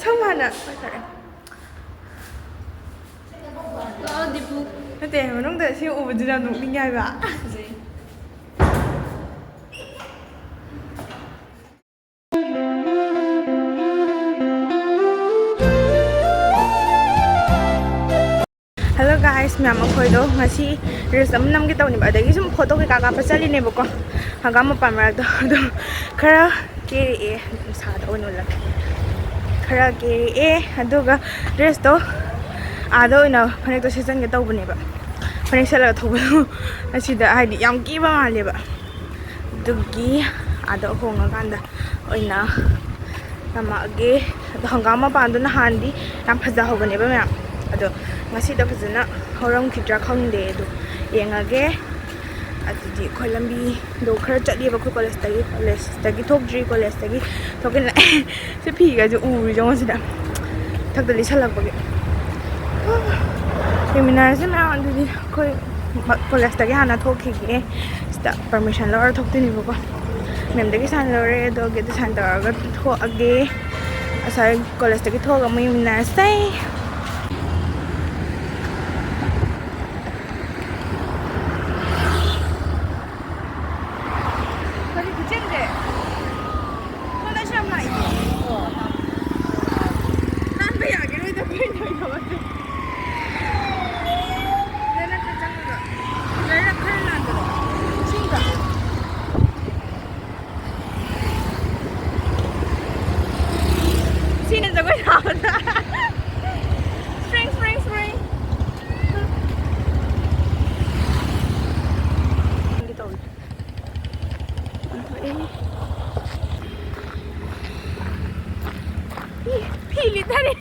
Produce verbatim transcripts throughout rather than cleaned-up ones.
ꯁꯝ ꯍꯥꯟꯅ ꯍꯣꯏ, ꯐꯔꯦ꯫ ꯂꯥꯛꯑꯣ, ꯗꯤꯄꯨ꯫ ꯅꯠꯇꯦ, ꯃꯅꯨꯡꯗ ꯁꯤ ꯎꯕꯗꯨꯗ ꯌꯥꯝ ꯅꯣꯛꯅꯤꯡꯉꯦ ꯍꯥꯏꯕ꯫ ꯐꯖꯩ꯫ Hello guys, ꯃꯌꯥꯝ, ꯑꯩꯈꯣꯏꯗꯣ ꯉꯁꯤ reels ꯑꯃ ꯅꯝꯒꯦ ꯇꯧꯅꯦꯕ, ꯑꯗꯒꯤ ꯁꯨꯝ photo ꯀꯩꯀꯥ ꯀꯥꯞꯄ ꯆꯠꯂꯤꯅꯦꯕꯀꯣ꯫ ꯍꯪꯒꯥꯝ ꯃꯄꯥꯟ ꯃꯔꯛꯇꯣ ꯑꯗꯨꯝ ꯈꯔ ꯀꯦꯔꯛꯑꯦ, ꯅꯨꯡꯁꯥꯗ ꯑꯣꯏꯅ ꯎꯠꯂꯛꯀꯦ꯫ ꯈꯔ ꯀꯦꯔꯛꯑꯦ, ꯑꯗꯨꯒ dress ꯇꯣ ꯑꯥꯗ ꯑꯣꯏꯅ ꯐꯅꯦꯛꯇꯣ ꯁꯦꯠꯆꯟꯒꯦ ꯇꯧꯕꯅꯦꯕ꯫ ꯐꯅꯦꯛ ꯁꯦꯠꯂꯒ ꯊꯣꯛꯄꯗꯣ ꯑꯁꯤꯗ ꯍꯥꯏꯗꯤ ꯌꯥꯝ ꯀꯦꯕ ꯃꯥꯜꯂꯦꯕ꯫ ꯑꯗꯨꯒꯤ ꯑꯥꯗ ꯍꯣꯡꯉꯀꯥꯟꯗ ꯑꯣꯏꯅ ꯇꯝꯃꯛꯑꯒꯦ꯫ ꯑꯗꯣ ꯍꯪꯒꯥꯝ ꯃꯄꯥꯟꯗꯣ ꯅꯍꯥꯟꯗꯤ ꯌꯥꯝ ꯐꯖꯍꯧꯕꯅꯦꯕ ꯃꯌꯥꯝ, ꯑꯗꯣ ꯉꯁꯤꯗ ꯐꯖꯅ ꯍꯧꯔꯝꯈꯤꯗ꯭ꯔꯥ ꯈꯪꯗꯦ꯫ ꯑꯗꯣ ꯌꯦꯡꯉꯒꯦ꯫ ꯑꯗꯨꯗꯤ ꯑꯩꯈꯣꯏ ꯂꯝꯕꯤꯗꯣ ꯈꯔ ꯆꯠꯂꯤꯕ, ꯑꯩꯈꯣꯏ ꯀꯣꯂꯦꯖꯇꯒꯤ, ꯀꯣꯂꯦꯖꯇꯒꯤ ꯊꯣꯛꯇ꯭ꯔꯤ, ꯀꯣꯂꯦꯖꯇꯒꯤ ꯊꯣꯛꯀꯦꯅ ꯁꯤ ꯐꯤꯒꯁꯦ ꯎꯔꯤꯁꯦ ꯌꯦꯡꯉꯣ ꯁꯤꯗ, ꯃꯊꯛꯇ ꯂꯤꯠꯁꯜꯂꯛꯄꯒꯤ꯫ ꯌꯦꯡꯃꯤꯟꯅꯔꯁꯤ ꯃꯌꯥꯝ꯫ ꯑꯗꯨꯗꯤ ꯑꯩꯈꯣꯏ ꯀꯣꯂꯦꯖꯇꯒꯤ ꯍꯥꯟꯅ ꯊꯣꯛꯈꯤꯒꯦ꯫ ꯁꯤꯗ permission ꯂꯧꯔ ꯊꯣꯛꯇꯣꯏꯅꯦꯕꯀꯣ꯫ Ma'am ꯗꯒꯤ sign ꯂꯧꯔꯦ, ꯑꯗꯣ gate ꯇ sign ꯇꯧꯔꯒ ꯊꯣꯛꯑꯒꯦ꯫ ꯉꯁꯥꯏ ꯀꯣꯂꯦꯖꯇꯒꯤ ꯊꯣꯛꯑꯒ ꯑꯃꯨꯛ ꯌꯦꯡꯃꯤꯟꯅꯔꯁꯦ꯫ ꯀꯔꯤ ꯈꯨꯠꯆꯦꯟꯁꯦ? ꯁꯣꯝꯗꯁꯨ ꯌꯥꯝ ꯂꯥꯛꯏꯀꯣ꯫ ꯅꯥꯟꯕ ꯌꯥꯒꯤꯔꯣꯏꯗ, ꯀꯃꯥꯏꯅ ꯇꯧꯔꯤꯅꯣ ꯑꯗꯨ? ꯁꯤꯗ ꯅꯠꯇ꯭ꯔ ꯆꯪꯉꯒ? ꯁꯤꯗ ꯈꯔ ꯅꯥꯟꯕꯗꯣ? ꯁꯤꯒ? ꯁꯤꯅ ꯖꯒꯣꯏ ꯁꯥꯕꯗ꯫ Spring, spring, spring. ꯈꯪꯒꯦ ꯇꯧꯋꯦ꯫ ꯐꯤ, ꯐꯤ ꯂꯤꯠꯊꯔꯦ꯫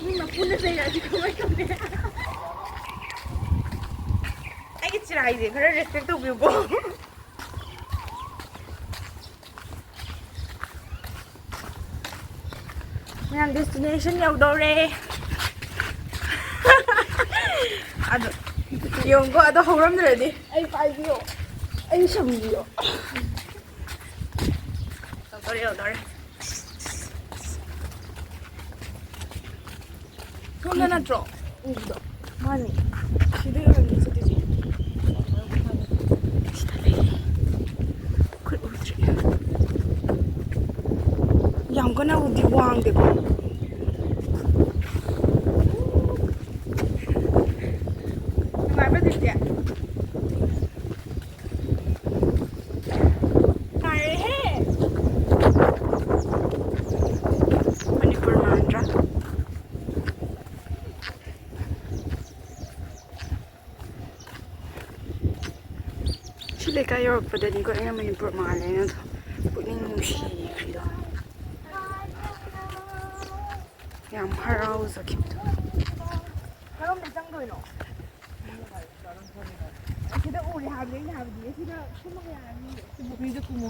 ꯃꯤ ꯃꯄꯨꯅ ꯆꯩꯔꯛꯑꯗꯤ ꯀꯃꯥꯏ ꯇꯧꯅꯤ? ꯑꯩꯒꯤ ꯆꯤꯔꯥꯏꯁꯦ ꯈꯔ respect ꯇꯧꯕꯤꯌꯨꯀꯣ꯫ ꯃꯌꯥꯝ destination ꯌꯧꯗꯧꯔꯦ꯫ ꯑꯗꯣ ꯌꯦꯡꯉꯨꯀꯣ, ꯑꯗꯣ ꯍꯧꯔꯝꯗ꯭ꯔꯗꯤ ꯑꯩ ꯄꯥꯏꯕꯤꯌꯣ, ꯑꯩ ꯁꯝꯕꯤꯌꯣ꯫ ꯌꯧꯗꯧꯔꯦ, ꯌꯧꯗꯧꯔꯦ꯫ ꯁꯣꯝꯗ ꯅꯠꯇ꯭ꯔꯣ? ꯎꯕꯗꯣ? ꯃꯥꯅꯦ꯫ ꯁꯤꯗꯩ ꯑꯣꯏꯔꯝꯅꯤ ꯆꯠꯇꯣꯏꯁꯦ꯫ ꯁꯤꯗ ꯂꯩꯔꯦ꯫ ꯈꯨꯠ ꯎꯗ꯭ꯔꯤ꯫ ꯌꯥꯝ ꯀꯟꯅꯕꯨꯗꯤ ꯋꯥꯡꯗꯦꯀꯣ꯫ ꯅꯨꯡꯉꯥꯏꯕ꯭ꯔꯥ ꯗꯤꯞꯇꯤ? ꯅꯨꯡꯉꯥꯏꯔꯦꯍꯦ꯫ ꯃꯅꯤꯄꯨꯔ ꯃꯥꯟꯗ꯭ꯔꯥ? ꯁꯤ ꯂꯩꯀꯥꯏ ꯌꯧꯔꯛꯄꯗꯅꯤꯀꯣ ꯑꯩꯅ ꯃꯅꯤꯄꯨꯔ ꯃꯥꯜꯂꯦꯅ ꯄꯨꯛꯅꯤꯡ ꯅꯨꯡꯁꯤꯈ꯭ꯔꯤꯗꯣ꯫ ꯌꯥꯝ ꯍꯔꯥꯎꯖꯈꯤꯕꯗꯣ꯫ ꯀꯔꯣꯝꯗ ꯆꯪꯗꯣꯏꯅꯣ? ꯑꯁꯤꯗ ꯎꯔꯦ ꯍꯥꯏꯕꯗꯤ ꯑꯩꯅ ꯍꯥꯏꯕꯗꯤ ꯑꯁꯤꯗ ꯀꯨꯝꯃꯒ ꯌꯥꯔꯅꯤ꯫ ꯄꯨꯈ꯭ꯔꯤꯗ ꯀꯨꯝꯃꯣ꯫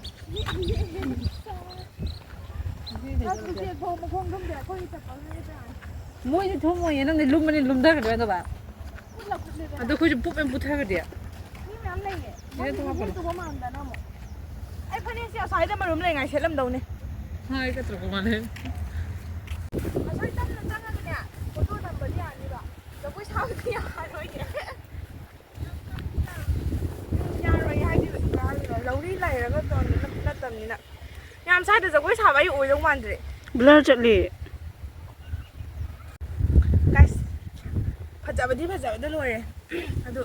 ꯆꯠꯄꯁꯦ ꯊꯣꯡ ꯃꯈꯣꯡ ꯊꯨꯝꯗꯦ, ꯑꯩꯈꯣꯏꯒꯤ ꯆꯠꯄ ꯂꯣꯏꯔꯦ꯫ ꯃꯣꯏꯗꯤ ꯊꯨꯝꯃꯣꯏꯌꯦ, ꯅꯪꯗꯤ ꯂꯨꯝꯕꯅꯤ ꯂꯨꯝꯊꯒꯗ꯭ꯔꯣ ꯑꯗꯨꯒ? ꯄꯨꯠꯂ ꯄꯨꯠꯂꯦꯗꯅ꯫ ꯑꯗꯣ ꯑꯩꯈꯣꯏꯁꯨ ꯄꯨꯞ ꯑꯃ ꯄꯨꯊꯒꯗꯤ? ꯃꯤ ꯃꯌꯥꯝ ꯂꯩꯌꯦ꯫ ꯁꯤꯗ ꯃꯣꯏꯒꯤ ꯊꯣꯛꯂꯛꯄꯗꯣ꯫ ꯍꯦꯛ ꯇꯧꯕ ꯃꯥꯟꯗꯅ ꯑꯃꯨꯛ꯫ ꯑꯩ ꯐꯅꯦꯛꯁꯦ ꯑꯁ꯭ꯋꯥꯏꯗ ꯃꯔꯨꯝ ꯂꯩꯉꯥꯏ ꯁꯦꯠꯂꯝꯗꯧꯅꯦ꯫ ꯍꯥꯏ ꯀꯠꯇ꯭ꯔꯣ ꯃꯥꯜꯂꯦ꯫ ꯑꯁ꯭ꯋꯥꯏ ꯇꯞꯅ ꯆꯪꯉꯒꯅꯦ, ꯐꯣꯇꯣ ꯅꯝꯕꯗꯤ ꯌꯥꯅꯤꯕ꯫ ꯖꯒꯣꯏ ꯁꯥꯕꯗꯤ ꯌꯥꯔꯣꯏꯌꯦ꯫ ꯌꯥꯔꯣꯏ ꯍꯥꯏꯗꯤ, ꯂꯧꯔꯤ ꯂꯩꯔꯒ ꯇꯧꯔ ꯅꯠꯇꯕꯅꯤꯅ꯫ ꯌꯥꯝ ꯁ꯭ꯋꯥꯏꯗ ꯖꯒꯣꯏ ꯁꯥꯕ ꯑꯩ ꯑꯣꯏꯗꯧ ꯃꯥꯟꯗ꯭ꯔꯦ꯫ ꯕ꯭ꯂꯔ ꯆꯠꯂꯤ꯫ ꯒꯥꯏꯁ, ꯐꯖꯕꯗꯤ ꯐꯖꯕꯗ ꯂꯣꯏꯔꯦ꯫ ꯑꯗꯨ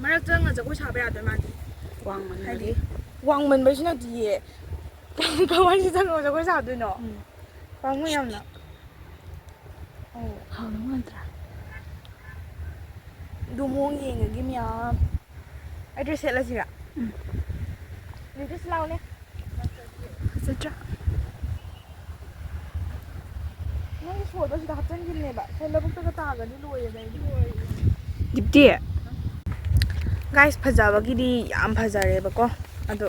ꯃꯔꯛꯇ ꯉ ꯖꯒꯣꯏ ꯁꯥꯕ ꯌꯥꯗꯣꯏ ꯃꯥꯟꯗꯦ꯫ ꯋꯥꯡꯃꯟꯕꯒꯤ꯫ ꯍꯥꯏꯗꯤ ꯋꯥꯡꯃꯟꯕꯩꯁꯨ ꯅꯠꯇꯤꯌꯦ꯫ ꯀꯃꯥꯏꯅ ꯆꯪꯉꯒ ꯖꯒꯣꯏ ꯁꯥꯗꯣꯏꯅꯣ? ꯎꯝ꯫ ꯄꯥꯝꯃꯨ ꯌꯥꯝꯅ꯫ ꯑꯧ꯫ ꯍꯥꯎꯗꯧ ꯃꯥꯟꯗ꯭ꯔꯥ? ꯑꯗꯨ ꯃꯑꯣꯡ ꯌꯦꯡꯉꯒꯦ ꯃꯌꯥꯝ꯫ ꯑꯩ ꯗ꯭ꯔꯦꯁ ꯁꯦꯠꯂꯁꯤꯔꯥ? ꯎꯝ꯫ ꯂꯤꯗꯤꯁ ꯂꯥꯎꯅꯦ꯫ ꯐꯖꯗ꯭ꯔꯥ? ꯅꯪꯒꯤ ꯁꯣꯗꯣ ꯁꯤꯗ ꯍꯥꯞꯆꯤꯟꯈꯤꯕꯅꯦꯕ꯫ ꯁꯣ ꯂꯧꯕꯨꯛꯇꯒ ꯇꯥꯒ꯭ꯔꯗꯤ ꯂꯣꯏꯔꯦꯗ ꯑꯩꯗꯤ꯫ ꯗꯤꯞꯇꯤ꯫ ꯒꯥꯏꯁ, ꯐꯖꯕꯒꯤꯗꯤ ꯌꯥꯝ ꯐꯖꯔꯦꯕꯀꯣ꯫ ꯑꯗꯣ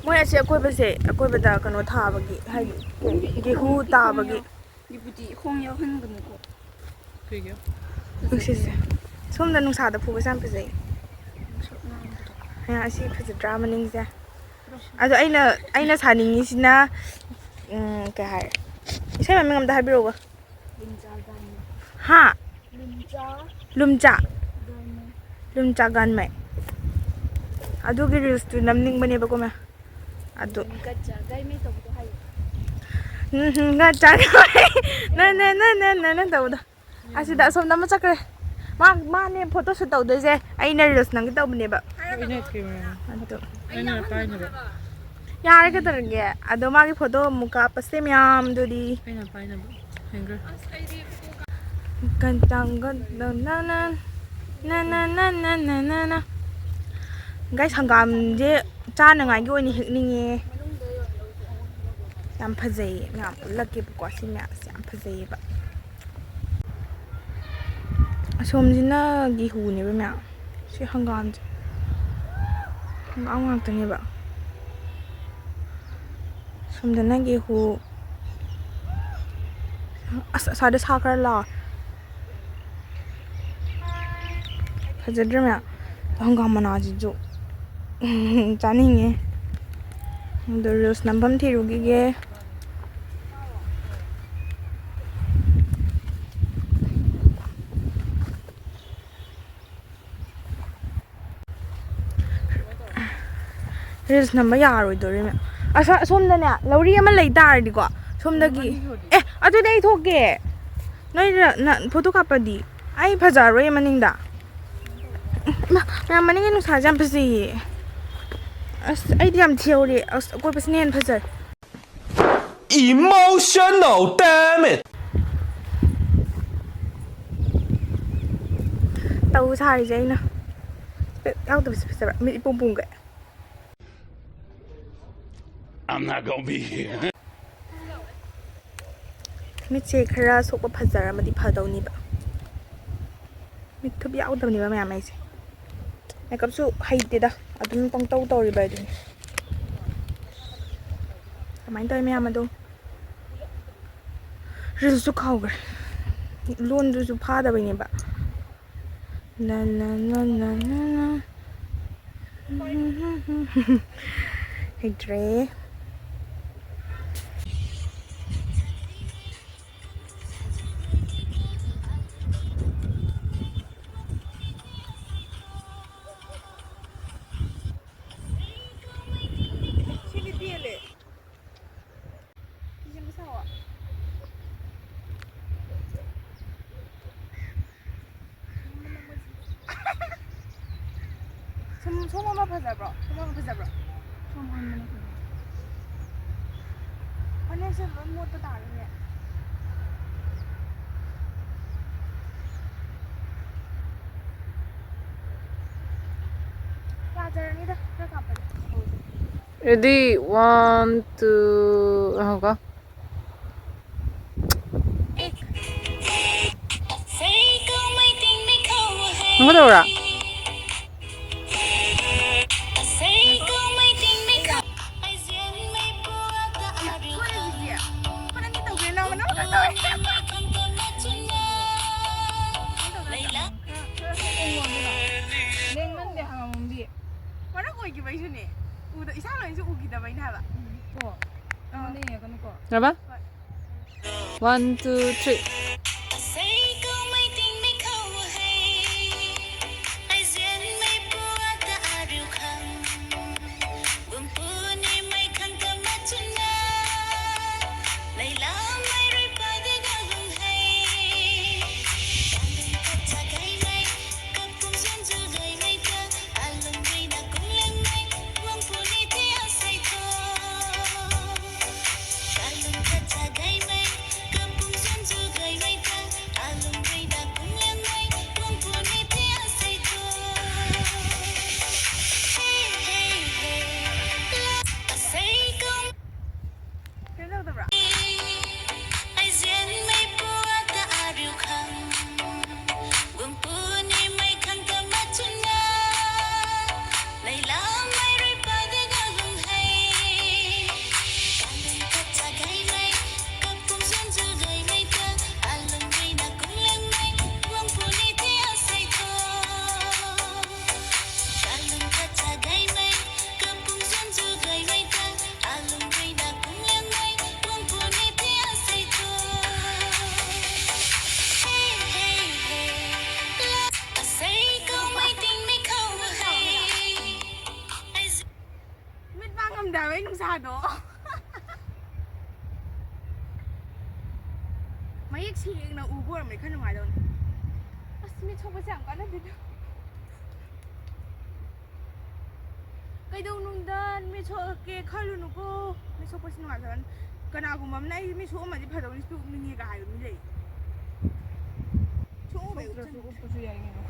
ꯃꯣꯏ ꯑꯁꯤ ꯑꯀꯣꯏꯕꯁꯦ, ꯑꯀꯣꯏꯕꯗ ꯀꯩꯅꯣ ꯊꯥꯕꯒꯤ, ꯍꯥꯏꯗꯤ ꯒꯦꯍꯨ ꯇꯥꯕꯒꯤ꯫ ꯒꯤꯕꯨꯗꯤ ꯈꯣꯡ ꯌꯥꯎꯍꯟꯒꯅꯨꯀꯣ꯫ ꯀꯩꯒꯤ? ꯅꯨꯡꯁꯤꯠꯁꯦ꯫ ꯁꯣꯝꯗ ꯅꯨꯡꯁꯥꯗ ꯐꯨꯕꯁꯦ ꯌꯥꯝ ꯐꯖꯩ꯫ ꯅꯨꯡꯁꯤꯠ ꯅꯥꯟꯕꯗꯣ꯫ ꯑ, ꯑꯁꯤ ꯐꯖꯗ꯭ꯔꯥ ꯃꯅꯤꯡꯁꯦ? ꯑꯗꯣ ꯑꯩꯅ, ꯑꯩꯅ ꯁꯥꯅꯤꯡꯉꯤꯁꯤꯅ, ꯎꯝ, ꯀꯩ ꯍꯥꯏ? ꯏꯁꯩ ꯃꯃꯤꯡ ꯑꯝꯇ ꯍꯥꯏꯕꯤꯔꯛꯎꯕ꯫ ꯂꯤꯟꯖꯥ ꯒꯥꯟꯃꯩ꯫ ꯍꯥ? ꯂꯤꯟꯖꯥ ꯂꯨꯝꯆꯥ? ꯒꯥꯟꯃꯩ꯫ ꯂꯨꯝꯆꯥ ꯒꯥꯟꯃꯩ꯫ ꯑꯗꯨꯒꯤ ꯔꯤꯜꯁꯇꯨ ꯅꯝꯅꯤꯡꯕꯅꯦꯕꯀꯣ, ꯃꯌꯥꯝ꯫ ꯑꯗꯨ ꯒꯠꯆꯥ ꯒꯥꯏꯃꯩ ꯇꯧꯕꯗꯣ ꯍꯥꯏꯌꯨ꯫ ꯎꯝ, ꯍꯝ, ꯒꯠꯆꯥ ꯒꯥꯟꯃꯩ꯫ ꯅ, ꯅ, ꯅ, ꯅ, ꯅ, ꯅ ꯇꯧꯕꯗꯣ꯫ ꯑꯁꯤꯗ ꯑꯁꯣꯝꯗ ꯑꯃ ꯆꯠꯈ꯭ꯔꯦ꯫ ꯃꯥ, ꯃꯥꯅꯦ ꯐꯣꯇꯣ ꯁꯨꯠ ꯇꯧꯗꯣꯏꯁꯦ꯫ ꯑꯩꯅ ꯔꯤꯜꯁ ꯅꯝꯒꯦ ꯇꯧꯕꯅꯦꯕ꯫ ꯑꯩꯅ ꯀꯦꯃꯦꯔꯥ꯫ ꯑꯗꯨ ꯑꯩꯅ ꯄꯥꯏꯅꯕ꯫ ꯌꯥꯔꯦ ꯀꯩꯗꯧꯔꯒꯦ꯫ ꯑꯗꯣ ꯃꯥꯒꯤ ꯐꯣꯇꯣ ꯑꯃꯨꯛ ꯀꯥꯞꯄꯁꯦ ꯃꯌꯥꯝꯗꯨꯗꯤ꯫ ꯑꯩꯅ ꯄꯥꯏꯅꯕ꯫ ꯍꯦꯡꯒꯔ꯫ ꯀꯟꯇꯥꯡꯒ ꯅꯅ ꯅꯅ ꯅꯅ ꯅꯅ ꯅꯅ꯫ ꯒꯥꯏꯁ, ꯍꯪꯒꯥꯝꯁꯦ ꯆꯥꯅꯉꯥꯏꯒꯤ ꯑꯣꯏꯅ ꯍꯦꯛꯅꯤꯡꯉꯦ꯫ ꯌꯥꯝ ꯐꯖꯩꯌꯦ ꯃꯌꯥꯝ, ꯎꯠꯂꯛꯀꯦꯕꯀꯣ꯫ ꯁꯤ ꯃꯌꯥꯝꯁꯦ ꯌꯥꯝ ꯐꯖꯩꯌꯦꯕ꯫ ꯑꯁꯣꯝꯁꯤꯅ ꯒꯦꯍꯨꯅꯦꯕ ꯃꯌꯥꯝ꯫ ꯁꯤ ꯍꯪꯒꯥꯝꯁꯦ꯫ ꯍꯪꯒꯥꯝ ꯉꯥꯛꯇꯅꯦꯕ꯫ ꯁꯣꯝꯗꯅ ꯒꯦꯍꯨ꯫ ꯑꯁ, ꯑꯁ꯭ꯋꯥꯏꯗ ꯁꯥ ꯈꯔ ꯂꯥꯎ꯫ ꯐꯖꯗ꯭ꯔꯥ ꯃꯌꯥꯝ? ꯍꯪꯒꯥꯝ ꯃꯅꯥꯁꯤꯁꯨ ꯆꯥꯅꯤꯡꯉꯦ꯫ ꯑꯗꯣ ꯔꯤꯜꯁ ꯅꯝꯐꯝ ꯊꯤꯔꯨꯈꯤꯒꯦ꯫ ꯔꯤꯜꯁ ꯅꯝꯕ ꯌꯥꯔꯣꯏꯗꯣꯔꯤꯅꯦ꯫ ꯑꯁ, ꯑꯁꯣꯝꯗꯅꯦ ꯂꯧꯔꯤ ꯑꯃ ꯂꯩ ꯇꯥꯔꯗꯤꯀꯣ, ꯁꯣꯝꯗꯒꯤ꯫ ꯑꯦ, ꯑꯗꯨꯗꯤ ꯑꯩ ꯊꯣꯛꯀꯦ꯫ ꯅꯣꯏ ꯅ-, ꯅ-, ꯐꯣꯇꯣ ꯀꯥꯞꯄꯗꯤ ꯑꯩ ꯐꯖꯔꯔꯣꯏ ꯃꯅꯤꯡꯗ꯫ ꯃ-, ꯃꯌꯥꯝ, ꯃꯅꯤꯡꯒꯤ ꯅꯨꯡꯁꯥꯁꯦ ꯌꯥꯝ ꯐꯖꯩꯌꯦ꯫ ꯑꯁ, ꯑꯩꯗꯤ ꯌꯥꯝ ꯊꯤꯍꯧꯔꯦ꯫ ꯑꯁ, ꯑꯀꯣꯏꯕꯁꯤꯅ ꯍꯦꯟꯅ ꯐꯖꯔꯦ꯫ Emotional damage. ꯇꯧ ꯁꯥꯔꯤꯁꯦ ꯑꯩꯅ꯫ ꯌꯥꯎꯗꯕꯁꯦ ꯐꯖꯕ꯭ꯔꯥ? ꯃꯤꯠ ꯏꯄꯣꯝ ꯄꯣꯝꯒꯩ꯫ I'm not gonna be here. ꯃꯤꯠꯁꯦ ꯈꯔ ꯁꯣꯛꯄ ꯐꯖꯔꯝꯃꯗꯤ ꯐꯗꯧꯅꯤꯕ꯫ ꯃꯤꯠꯊꯨꯞ ꯌꯥꯎꯗꯕꯅꯦꯕ ꯃꯌꯥꯝ ꯑꯩꯁꯦ꯫ ꯃꯦꯀꯞꯁꯨ ꯍꯩꯇꯦꯗ, ꯑꯗꯨꯝ ꯄꯪꯇꯧ ꯇꯧꯔꯤꯕ ꯑꯗꯨꯅꯤ꯫ ꯀꯃꯥꯏꯅ ꯇꯧꯋꯤ ꯃꯌꯥꯝ ꯑꯗꯣ? ꯔꯤꯜꯁꯁꯨ ꯀꯥꯎꯈ꯭ꯔꯦ, ꯂꯣꯟꯗꯨꯁꯨ ꯐꯥꯗꯕꯩꯅꯦꯕ꯫ ꯅ, ꯅ, ꯅ, ꯅ, ꯅ, ꯅ꯫ ꯍꯩꯇ꯭ꯔꯦ꯫ ꯁꯤꯗꯤ ꯇꯦꯜꯂꯦ꯫ ꯁꯤꯁꯦ ꯃꯁꯥ ꯋꯥ꯫ ꯁꯨꯝ ꯁꯣꯝ ꯑꯃ ꯐꯖꯕ꯭ꯔꯣ? ꯁꯣꯝ ꯑꯃ ꯐꯖꯕ꯭ꯔꯣ? ꯁꯣꯝ ꯑꯃꯅ ꯐꯖꯩ꯫ ꯐꯅꯦꯛꯁꯦ ꯂꯣꯏ ꯃꯣꯠꯄ ꯇꯥꯔꯦꯅꯦ꯫ ꯌꯥꯖꯔꯅꯤꯗ, ꯈꯔ ꯀꯥꯞꯄꯗꯤ꯫ Ready, one, two, ꯉꯥꯏꯈꯣꯀꯣ꯫ ꯅꯪ ꯀꯩꯗꯧꯔꯥ? ꯂꯦꯡꯃꯟꯗꯦ ꯍꯥꯏꯕ ꯃꯝꯕꯤ꯫ ꯃꯔꯛ ꯑꯣꯏꯈꯤꯕꯩꯁꯨꯅꯦ꯫ ꯎꯗ-, ꯏꯁꯥ ꯂꯣꯏꯅꯁꯨ ꯎꯈꯤꯗꯕꯩꯅꯦ ꯍꯥꯏꯕ꯫ ꯀꯣ꯫ ꯑꯥ꯫ ꯑꯩꯉꯣꯟꯗ ꯌꯦꯡꯉꯛꯀꯅꯨꯀꯣ꯫ ꯌꯥꯔꯕ? ꯍꯣꯏ꯫ One, two, three. ꯃꯌꯦꯛ ꯁꯦꯡꯅ ꯎꯕ ꯑꯣꯏꯔꯝꯃꯗꯤ ꯈꯔ ꯅꯨꯡꯉꯥꯏꯗꯧꯅꯤ꯫ ꯑꯁ, ꯃꯤꯠ ꯁꯣꯛꯄꯁꯦ ꯌꯥꯝ ꯀꯥꯟꯅꯗꯦꯗ꯫ ꯀꯩꯗꯧꯅꯨꯡꯗ ꯃꯤꯠ ꯁꯣꯛꯀꯦ ꯈꯜꯂꯨꯅꯨꯀꯣ꯫ ꯃꯤꯠ ꯁꯣꯛꯄꯁꯤ ꯅꯨꯡꯉꯥꯏꯇꯕꯅꯤ꯫ ꯀꯅꯥꯒꯨꯝꯕ ꯑꯃꯅ "ꯑꯩ ꯃꯤꯠ ꯁꯣꯛꯑꯝꯃꯗꯤ ꯐꯗꯧꯅꯤ, ꯁ꯭ꯄꯦꯛ ꯎꯞꯅꯤꯡꯉꯦ"ꯒ ꯍꯥꯏꯕ ꯃꯤ ꯂꯩ꯫ ꯁꯣꯛꯑꯝꯃꯦ, ꯁꯣꯛꯇ꯭ꯔꯁꯨ ꯎꯞꯁꯟ- ꯎꯞꯄꯁꯨ ꯌꯥꯏ ꯀꯩꯅꯣ꯫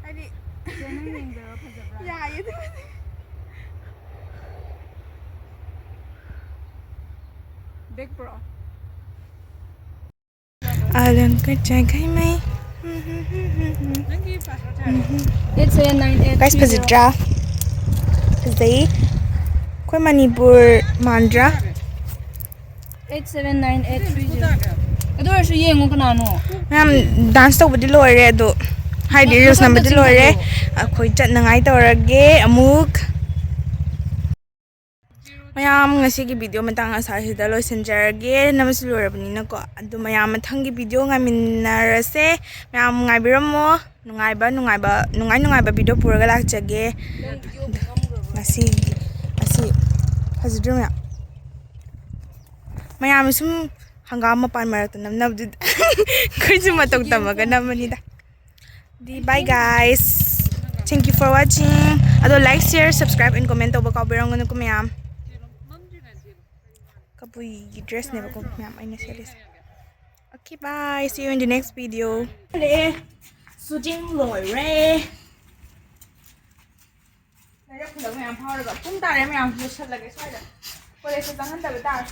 ꯍꯥꯏꯗꯤ ꯆꯦ, ꯅꯪ ꯌꯦꯡꯖꯔꯣ, ꯐꯖꯕ꯭ꯔꯥ? ꯌꯥꯏꯌꯦ ꯑꯗꯨꯕꯨꯗꯤ꯫ ꯕꯦꯛ ꯄꯨꯔꯛꯑꯣ꯫ ꯑꯂꯪ ꯀꯆꯥꯏꯈꯩꯃꯩ꯫ Eight seven nine eight ꯒꯥꯏꯁ, three zero꯫ ꯐꯖꯗ꯭ꯔꯥ? ꯐꯖꯩ꯫ ꯑꯩꯈꯣꯏ Manipur ꯃꯥꯟꯗ꯭ꯔꯥ? Eight seven nine eight three zero꯫ ꯑꯗꯨ ꯑꯣꯏꯔꯁꯨ ꯌꯦꯡꯉꯨ ꯀꯅꯥꯅꯣ꯫ ꯃꯌꯥꯝ ꯗꯥꯟꯁ ꯇꯧꯕꯗꯤ ꯂꯣꯏꯔꯦ ꯑꯗꯣ, ꯍꯥꯏꯗꯤ ꯃ-, ꯔꯤꯜꯁ ꯃꯁꯛꯇꯣ ꯅꯝꯕꯗꯤ ꯂꯣꯏꯔꯦ꯫ ꯆꯤꯡꯍꯜꯂꯣ꯫ ꯑꯩꯈꯣꯏ ꯆꯠꯅꯉꯥꯏ ꯇꯧꯔꯒꯦ ꯑꯃꯨꯛ꯫ ꯃꯌꯥꯝ, ꯉꯁꯤꯒꯤ ꯚꯤꯗꯤꯑꯣ ꯃꯇꯥꯡ ꯑꯁꯥꯁꯤꯗ ꯂꯣꯏꯁꯤꯟꯖꯔꯒꯦ꯫ ꯅꯝꯕꯁꯨ ꯂꯣꯏꯔꯕꯅꯤꯅꯀꯣ꯫ ꯑꯗꯨ ꯃꯌꯥꯝ ꯃꯊꯪꯒꯤ ꯚꯤꯗꯤꯑꯣ ꯉꯥꯏꯃꯤꯟꯅꯔꯁꯦ꯫ ꯃꯌꯥꯝ ꯉꯥꯏꯕꯤꯔꯝꯃꯣ꯫ ꯅꯨꯡꯉꯥꯏꯕ, ꯅꯨꯡꯉꯥꯏꯕ, ꯅꯨꯡꯉꯥꯏ ꯅꯨꯡꯉꯥꯏꯕ ꯚꯤꯗꯤꯑꯣ ꯄꯨꯔꯒ ꯂꯥꯛꯆꯒꯦ꯫ ꯉꯁꯤ, ꯉꯁꯤ ꯐꯖꯗ꯭ꯔꯣ ꯃꯌꯥꯝ? ꯃꯌꯥꯝ ꯁꯨꯝ ꯍꯪꯒꯥꯝ ꯃꯄꯥꯟ ꯃꯔꯛꯇ ꯅꯝꯅꯕꯗꯨꯗ ꯑꯩꯈꯣꯏꯁꯨ ꯃꯇꯧ ꯇꯝꯃꯒ ꯅꯝꯕꯅꯤꯗ꯫ ꯗꯤ bye guys, thank you for watching꯫ ꯑꯗꯣ like, share, subscribe and comment ꯇꯧꯕ ꯀꯥꯎꯕꯤꯔꯝꯒꯅꯨꯀꯣ ꯃꯌꯥꯝ꯫ ꯀꯕꯨꯏꯒꯤ ꯗ꯭ꯔꯦꯁꯅꯦꯕꯀꯣ ꯃꯌꯥꯝ ꯑꯩꯅ ꯁꯦꯠꯂꯤꯁꯦ꯫ Okay, bye, see you in the next video꯫ ꯂꯣꯏꯔꯦ, ꯁꯨꯇꯤꯡ ꯂꯣꯏꯔꯦ꯫ ꯂꯩꯔꯛ ꯈꯨꯂꯛ ꯃꯌꯥꯝ ꯐꯥꯎꯔꯒ ꯄꯨꯡ ꯇꯥꯔꯦ ꯃꯌꯥꯝ, ꯂꯣꯏꯁꯜꯂꯒꯦ ꯁ꯭ꯋꯥꯏꯗ꯫ ꯀꯣꯂꯦꯖꯇ ꯆꯪꯍꯟꯗꯕ ꯇꯥꯔꯦ꯫